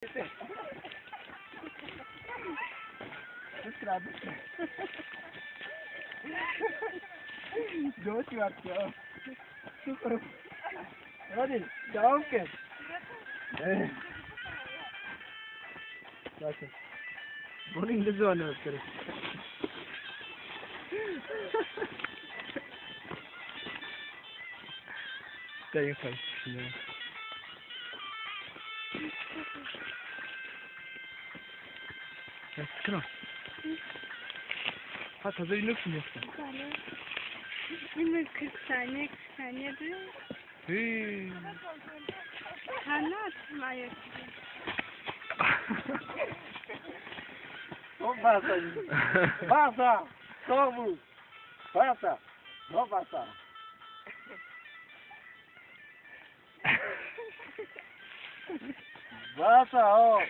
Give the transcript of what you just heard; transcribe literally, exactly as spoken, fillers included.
Bıkra, bıkra. Dört var ya. Sıfır. Hadi, devam et. Evet. Bakın. Bunu İngilizce oynuyoruz. Stay in front. Ya, sıkın ha. Ha, taze bir noksun yoksa. Bale. Bilmiyorum, kırk saniye, kırk saniye de. Hey. Kanat mı ayak? Çok fazla. Fazla. Çok bu. Fazla. Çok fazla. Fazla o.